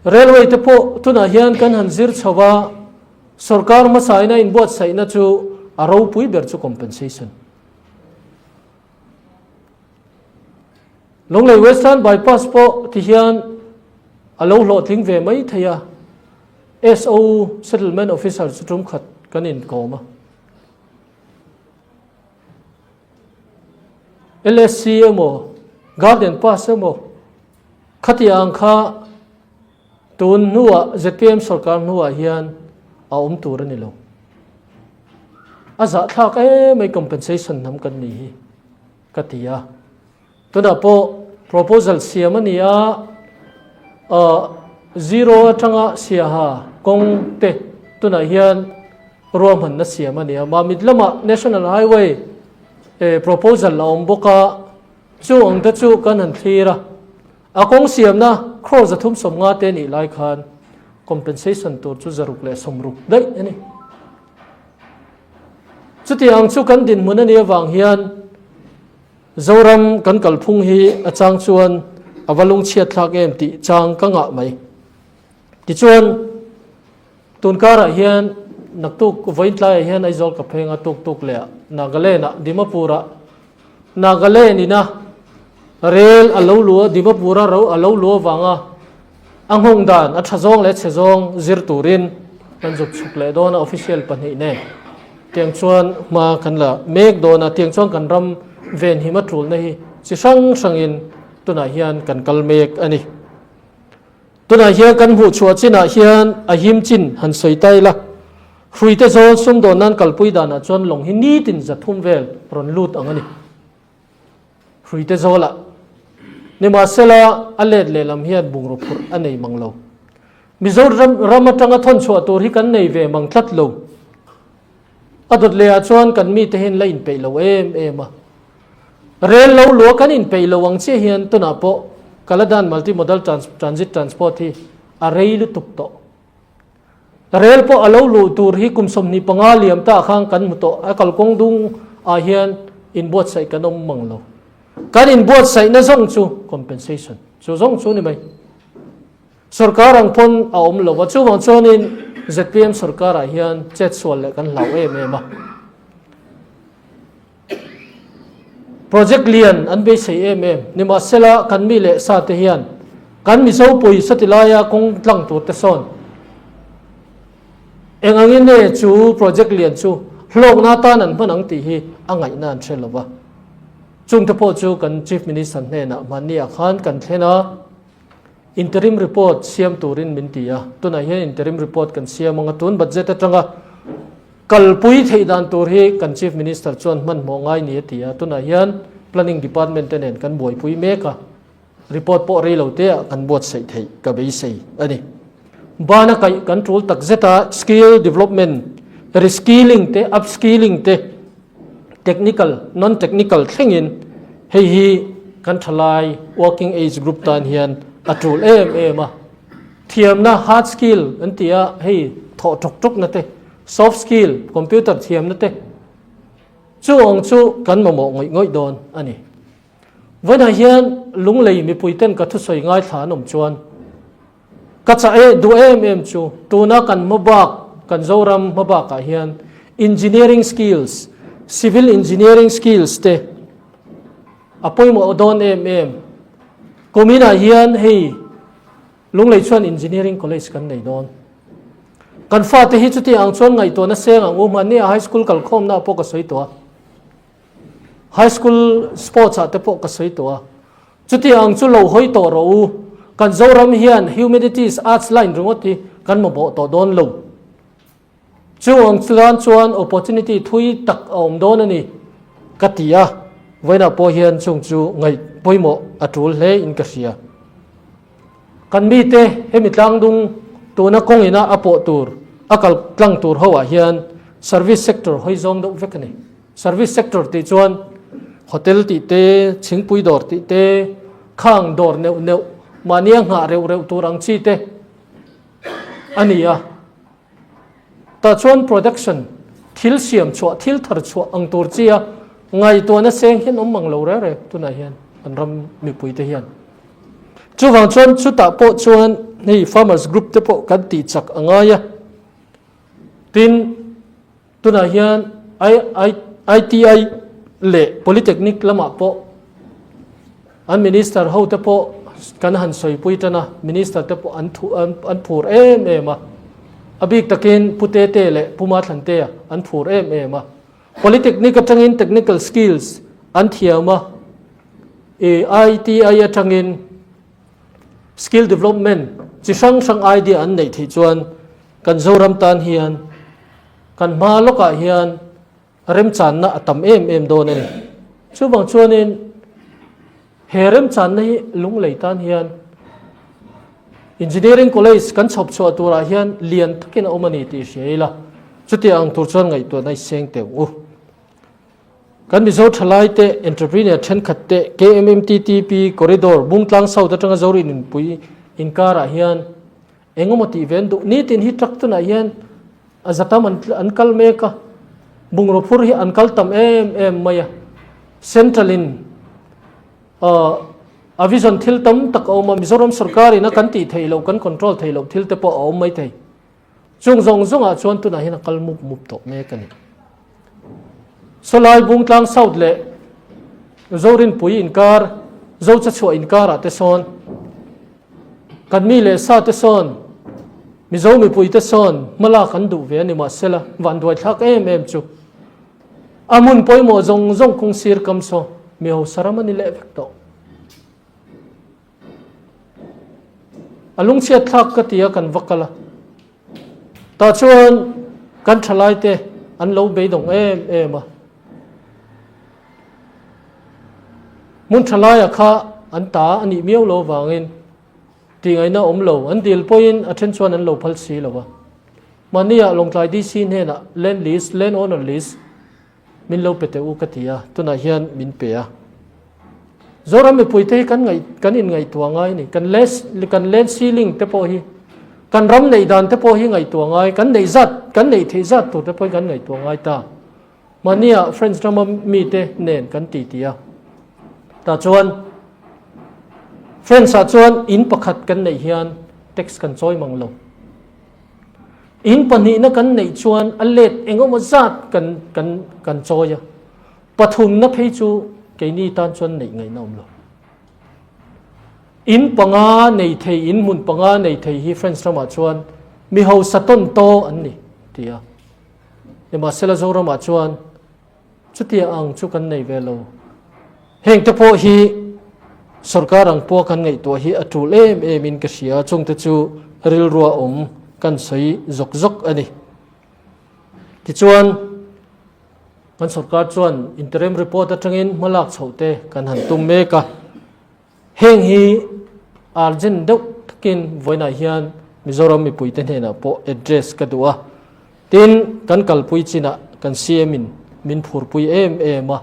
Railway te pawh tunah hian kan han zir chho a, sorkar hmasain a inbuatsaihna chu a ropui ber chu compensation. Lunglei Western Bypass pawh ti hian a lo hlawhtling ve mai thei a, SO Settlement Officer chu tum khat kan inkawm a. LSC emaw Garden Pass emaw khati ang kha tun hnuah zpm sorkar hnuah hian a awm tur a ni lo. A zahthlak em mai compensation hnam kan ni hi ka ti a. Tunah pawh proposal siam a ni a, zero atanga siaha kawng te tunah hian ruahmanna siam a ni a. Mamit lamah National Highway proposal a awm bawk a, chu ang te chu kan han thlir a. A kawng siamna crore 350 te nih lai khan compensation tur chu 160 daih a ni. Chutiang chu kan dinhmun a nih avang hian Zoram kan kalphung hi a chang chuan a va lungchhiat thlak em tih chang ka ngah mai. Tichuan, tun karah hian naktuk vawiin tlaiah hian Aizawl ka pheng a tuk tuk leh a Nagaland-ah Dimapur-ah Nagaland ina rel a lo luh a Dimapur-a ro a lo luh avanga a nghawng dan a tha zawng leh chhe zawng zir turin kan zuk chhuk leh dawn a official pahnih nen. Tiang chuan hma kan la mek dawn a, tiang chuan kan ram venhim a tulna hi chi hrang hrangin tunah hian kan kal mek a ni. Tunah hian kan hmuh chhuah chinah hian a him chin han sawi ta ila, hruite zawl sumdawn nan kalpui danah chuan lawng hi nitin 300 vel rawn lut ang a ni. Hruite zawlah nimahsela a let lehlam hian bungraw phurh a nei mang lo. Mizoram ram atanga thawn chhuah tur hi kan nei ve mang tlat lo. A dawt lehah chuan kan mite hian la inpeih lo em em a. Rel lo lua kan inpeih lo ang chiah hian tunah pawh Kaladan Multimodal Transit Transport hi a rei lutuk tawh. Rel pawh a lo luh tur hi kum 25 liam ta khan kan hmu tawh. A kalkawng dung ah hian inbuatsaih kan awm mang lo. Kan inbuatsaihna zawng chu compensation chu zawng chu ni mai. Sorkar ang pawn a awm lo a, chuvang chuanin zpm sorkarah hian chetsual leh kan hlau em em a. Project lian an beisei em em. Nimahsela kan mi leh sa te hian kan Mizo pawisa ti laia kawng tlang tur te sawn eng angin nge chu project lian chu hlawkna atan an hman ang tih hi a ngaihna an hre lo va. Chungte pawh chu kan Chief Minister hnenah hmanni ah khan kan thlen a, interim report siam turin min ti a, tunah hian interim report kan siam ang a, tun budget atanga kalpui theih dan tur hi kan Chief Minister chuan hmanhmawh ngai ni a ti a, tunah hian Planning Department te nen kan buaipui mek a, report pawh rei lo te ah kan buatsaih theih ka beisei a ni. Bana kaih kan tul tak zet a, skill development, reskilling te, upskilling te, Technical, non-technical thlengin hei hi kan thalai working age group tan hian a tul em em a. Thiamna, hard skill an ti a, hei thawh ṭawk ṭawkna te, soft skill, computer thiamna te, chu ang chu kan mamawh ngawih ngawih dawn a ni. Vawiinah hian Lunglei mipuiten ka thusawi ngaithla an awm chuan Ka chah e duh em em chu tuna kan hmabak, kan Zoram hmabakah hian engineering skills, civil engineering skills te a pawimawh dawn em em. Kuminah hian hei Lunglei chuan engineering college kan nei dawn. Kan fate hi chuti ang chuan ngaihtuahna seng ang u, hmanni ah high school kalkhawmna ah pawh ka sawi tawh a. High school sports ah te pawh ka sawi tawh a. Chuti ang chu lo hawi tawh rawh u. Kan Zoram hian Humanities Arts line ringawt hi kan mamawh tawh dawn lo. Chu ang chuan chuan opportunity thui tak a awm dawn a ni ka ti a. Vawiinah pawh hian chung chu ngaih pawimawh a tul hle in ka hria. Kan mite hemi tlangdung tuna kawng ina a pawh tur, a kal tlang tur ho ah hian service sector hawi zawng deuh vek a ni. Service sector tih chuan hotel tih te, thingpui dawr tih te, khang dawr neuh neuh, mahnia nghah reuh reuh tur ang chi te a ni a. Tah chuan production, thil siam chhuah, thil thar chhuah ang tur chi a ngaihtuahna seng hian awm mang lo reng reng tunah hian kan ram mipui te hian. Chuvang chuan chutah pawh chuan hei farmers group te pawh kan tih chak a ngai a. Tin, Tunah hian ITI leh Polytechnic lamah pawh an Minister hote pawh kan han sawipui tan a, Minister te pawh an thu an phur em em a. A bik takin Pu Tete leh Pu Mathlantea an phur em em a. Polytechnic atangin technical skills an thiam a, ITI atangin skill development chi hrang hrang idea an neih theih chuan kan Zoram tan hian Kan hma lawkah hian remchanna a tam em em dawn a ni. Chuvang chuanin he remchanna hi Lunglei tan hian Engineering College kan chhawp chhuah turah hian lian takin a awm a ni tih hria ila, chuti ang tur chuan ngaihtuahna i seng teh u. Kan Mizo thalaite entrepreneur thenkhat te KMMTTP Corridor Bungtlang South atanga Zorin inpui inkarah hian Engemaw tih ve an duh. Nitin hi truck tunah hian a za tam an kal mek a, bungraw phur hi an kal tam em em mai a. Central in a vision thil tam tak a awm a, Mizoram sorkar in a kan tih theih loh, kan control theih loh thil te pawh a awm mai thei. Chung zawng zawngah chuan tunah hian a kal mup mup tawh mek a ni. Sawlai Bungtlang South leh Zorinpui inkar, Zochachhuah inkarah te sawn Kan mi leh sa te sawn, Mizo mipui te sawn hmalak an duh ve a ni mahsela vanduai thlak em em chu a hmun pawimawh zawng zawng kawng sir kam saw mi hausa ram a ni leh vek tawh. A lungchhiat thlak ka ti a kan va kal a, tah chuan kan thalai te an lo beidawng em em a. Hmun tha laia kha an ta a nih miau lo avangin tihngaihna awm lo an dil pawhin a then chuan an lo phal si lo a. Mahniah Lawngtlai DC hnenah land list, land owner list, min lo pe teh u ka ti a, tunah hian min pe a. Zoram mipuite hi kan ngaih kan inngaihtuah ngai a ni. Kan kan land ceiling te pawh hi kan ram neih dan te pawh hi ngaihtuah ngai, kan neih zat kan neih theih zat tur te pawh hi kan ngaihtuah ngai ta. Mahnia French rama mite nen kan ti ti a. Tah chuan French ah chuan in pakhat kan neih hian tax kan chawi mang lo. In pahnihna kan neih chuan a let engemaw zat kan kan kan chawi a. Pathumna phei chu keini tan chuan neih ngaihna awm lo. In panga nei thei, in hmun panga nei thei hi French ramah chuan mi hausa tawn taw an ni ti a. Nimahsela Zoramah chuan chutia ang chu kan nei ve lo. Heng te pawh hi sorkar ang pawh kan ngaihtuah hi a tul em em in ka hria, chungte chu rilrua awm kan sawi zawk zawk a ni. Tichuan, kan sorkar chuan interim report atangin hmalak chhoh te kan han tum mek a. Heng hi urgent deuh takin vawiinah hian Mizoram mipuite hnenah pawh address ka duh a. Tin, kan kalpui chinah kan CM in min phurpui em em a.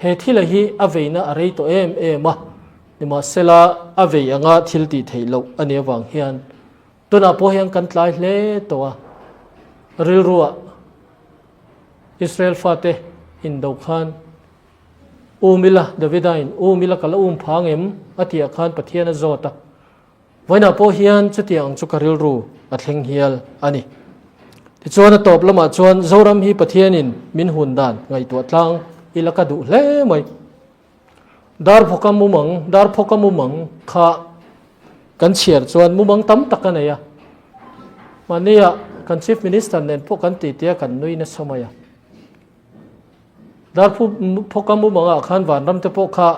He thila hi a veina a rei tawh em em a, nimahsela a vei anga thil tih theih loh a nih avang hian tunah pawh hian kan tlai hle tawh a. Rilruah Israel fate indo khan Um ila, Davidain, Um ila ka la um phang em? a tih ah khan Pathian a zawt a. Vawiinah pawh hian chutiang ang chu ka rilru a thleng hial a ni. Tichuan a tawp lamah chuan Zoram hi Pathianin min hun dan ngaihtuah tlang ila ka duh hle mai. Darphawka mumang, Darphawka mumang kha kan chhiar chuan mumang tam tak a nei a. Mahnia kan Chief Minister nen pawh kan titi a, kan nui nasa mai a. Darphu phawka mumangah khan vanram te pawh kha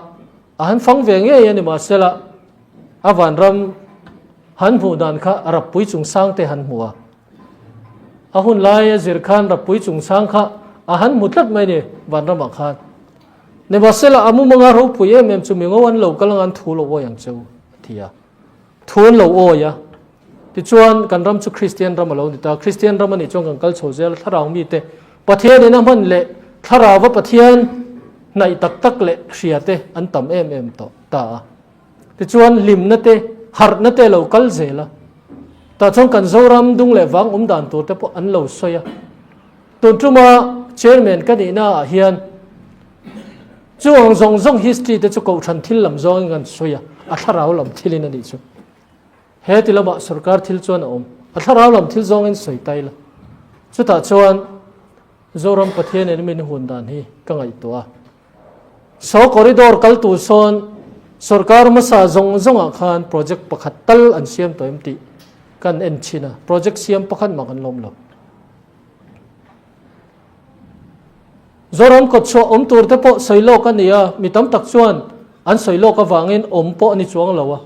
a han fang ve ngei a ni mahsela a vanram han hmuh dan kha rappui chungchang te han hmu a. A hun lai a zir khan rappui chungchang kha a han hmu tlat mai ni vanramah khan. Nimahsela a mumanga ropui em em chu mingo an lo kal anga an thu lo awi ang cheu a ti a. Thu an lo awi a. Tichuan, kan ram chu Kristian ram a lo ni ta. Kristian ram a nih chuan kan kal chho zel a, thlarau mite Pathianin a hman leh thlarauva Pathian hnaih tak tak leh hria te an tam em em tawh ta a. Tichuan, hlimna te, harhna te a lo kal zel a. Tah chuan kan Zoram dung leh vang awm dan tur te pawh an lo sawi a. Tun tuma Chairman ka nihna ah hian chu ang zawng zawng history te chu kohhran thil lam zawngin kan sawi a, a thlarau lam thilin a nih chu. He ti lamah sorkar thil chuan a awm. A thlarau lam thil zawngin sawi ta ila. Chutah chuan Zoram Pathian in min hun dan hi ka ngaihtuah a. Saw corridor kal tur sawn sorkar hmasa zawng zawngah khan project pakhat tal an siam tawh em tih kan en thin a, project siam pakhat mah kan lawm lo. Zoram kawtchhuah awm tur te pawh sawi lawk a ni a, mi tam tak chuan an sawi lawk avangin awm pawh a ni chuang lo a.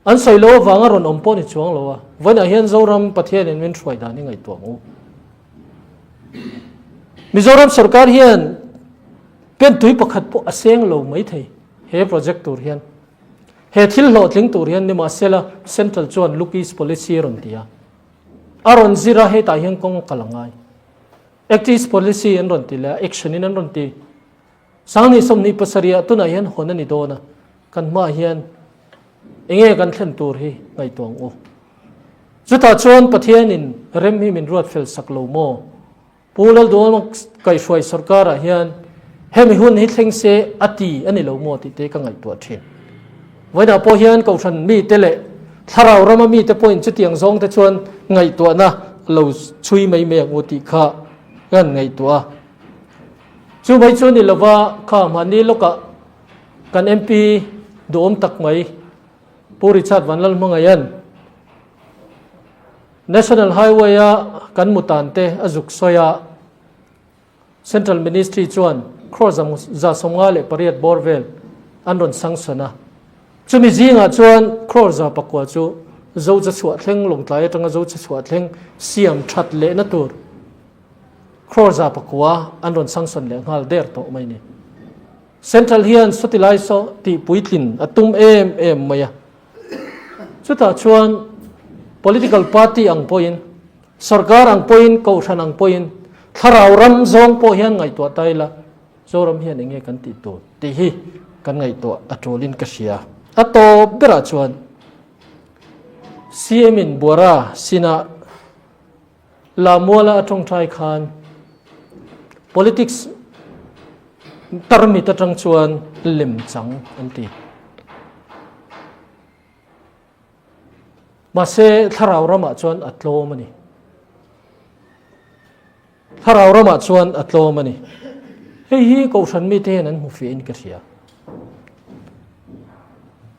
An sawi lo avanga rawn awm pawh a ni chuang lo a. Vawiinah hian Zoram Pathianin min hruai dan hi ngaihtuah ang u. Mizoram sorkar hian pen tui pakhat pawh a seng lo mai thei he project tur hian. He thil hlawhtling tur hian nimahsela Central chuan Look East Policy a rawn ti a. A rawn zir a, hetah hian kawng kal a ngai. Act East Policy an rawn ti leh a, action in an rawn ti. Sanghnih 27 ah tunah hian hawn a ni dawn a, kan hmaah hian enge kan thlen tur hi ngaihtuah ang u. Chutah chuan Pathianin rem hi min ruat fel sak lo maw? Pu Lalduhawma kaihhruai sorkarah hian hemi hun hi thleng se a ti a ni lo maw tih te ka ngaihtuah thin. Vawiinah pawh hian Kohhran mite leh Thlarau rama mite pawhin chutiang zawngte chuan ngaihtuahna lo chhui mai mai ang u tih kha kan ngaihtuah a. Chu mai chu ni lova kha mahni lawkah kan MP duhawm tak mai Pu Richard Vanlalhmangaian National Highway a kan mutan te a zuk sawi a, Central Ministry chuan crore 58 bawr vel an rawn sanction a. Chumi zingah chuan crore 900 chu Zocha chhuah thleng Lawngtlai atanga Zocha chhuah thleng siam that lehna tur crore 900 an rawn sanction leh nghal der tawh mai ni. Central hian sawti lai saw tih puitlin a tum em em mai a. Chutah chuan political party ang pawhin, sorkar ang pawhin, kohhran ang pawhin, thlarau ram zawng pawh hian ngaihtuah ta ila, Zoram hian eng nge kan tih tur tih hi kan ngaihtuah a tulin ka hria. A tawp berah chuan CM in Buara sinah Lamuala a tawngtai khan politics tarmit atang chuan lem chang an ti. Mahse thlarau ramah chuan a tlawm a ni. Thlarau ramah chuan a tlawm a ni. Hei hi Kohhran mite hian an hmu fiahin ka hria.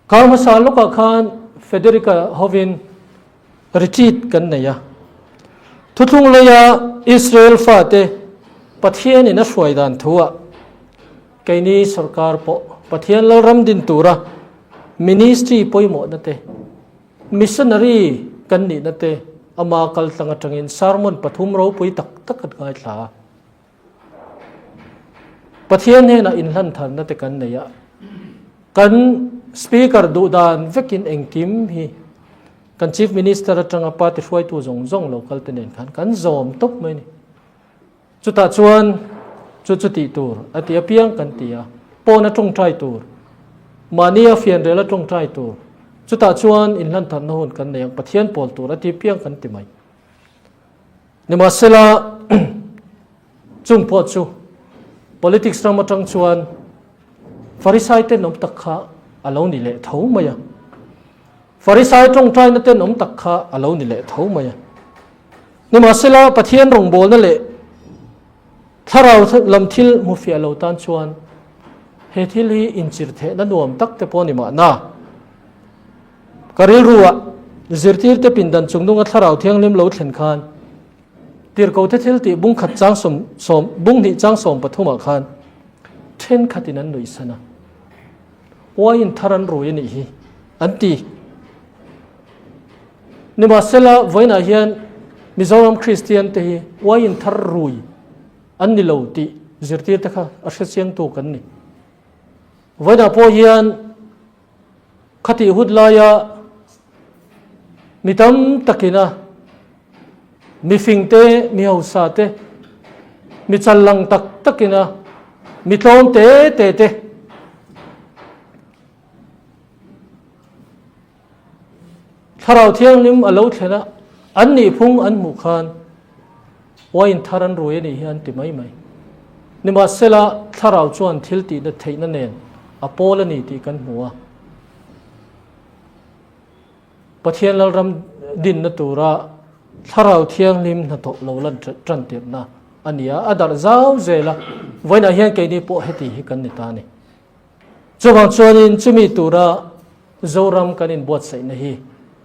Kar hmasa lawkah khan Federica hovin Retreat kan nei a. Thuthlung leia Israel fate Pathianin a hruai dan thuah. Keini sorkar pawh Pathian Lalram din tura ministry pawimawhna te, missionary kan nihna te ama kaltlang atangin sermon pathum ropui tak tak kan ngaithla a. Pathian hnenah inhlantharna te kan nei a, kan Speaker duhdan vekin engkim hi kan Chief Minister atanga party hruaitu zawng zawng lo kal te nen khan kan zawm tawp mai a ni. Chutah chuan chu chu tih tur a ti apiang kan ti a, pawna tawngtai tur, mahnia fianrela tawngtai tur, chutah chuan inhlantharna hun kan nei ang, Pathian pawl tur a ti apiang kan ti mai. Nimahsela, chung pawh chu politics ram atang chuan Farisai tenawm tak kha a lo ni leh tho mai a. Farisai tawngtaina tenawm tak kha a lo ni leh tho mai a. Nimahsela, Pathian rawngbawlna leh thlarau lam thil hmu fiah lo tan chuan he thil hi inchirthehna nuam tak te pawh a ni mahna. Ka rilruah zirtirte pindan chungnunga thlarau thianghlim lo thlen khan tirhkote thil tih bung khat chang sawm sawm bung hnih chang sawm pathumah khan thenkhatin an nuihsan a, uaiin thar an rui a nih hi an ti. Nimahsela vawiinah hian Mizoram Kristian te hi uaiin thar rui an ni lo tih zirtirte kha a hrechiangtu kan ni. Vawiinah pawh hian Khatih hut laia mi tam takina mi fing te, mi hausa te, mi challang tak takina mi tlawm te te te Thlarau Thianghlim a lo thlen a, an nihphung an hmuh khan Wine thar an rui a nih hi an ti mai mai. Nimahsela, Thlarau chuan thil tihna theihna nen a pawl a ni tih kan hmu a. Pathian Lalram dinna tura Thlarau Thianghlim hnathawh lo lan tan tirhna a ni a, a darh zau zel a, vawiinah hian keini pawh heti hi kan ni ta a ni. Chuvang chuanin chumi tura Zoram kan inbuatsaihna hi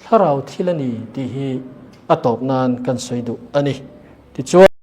thlarau thil a ni tih hi a tawp nan kan sawi duh a ni. Tichuan.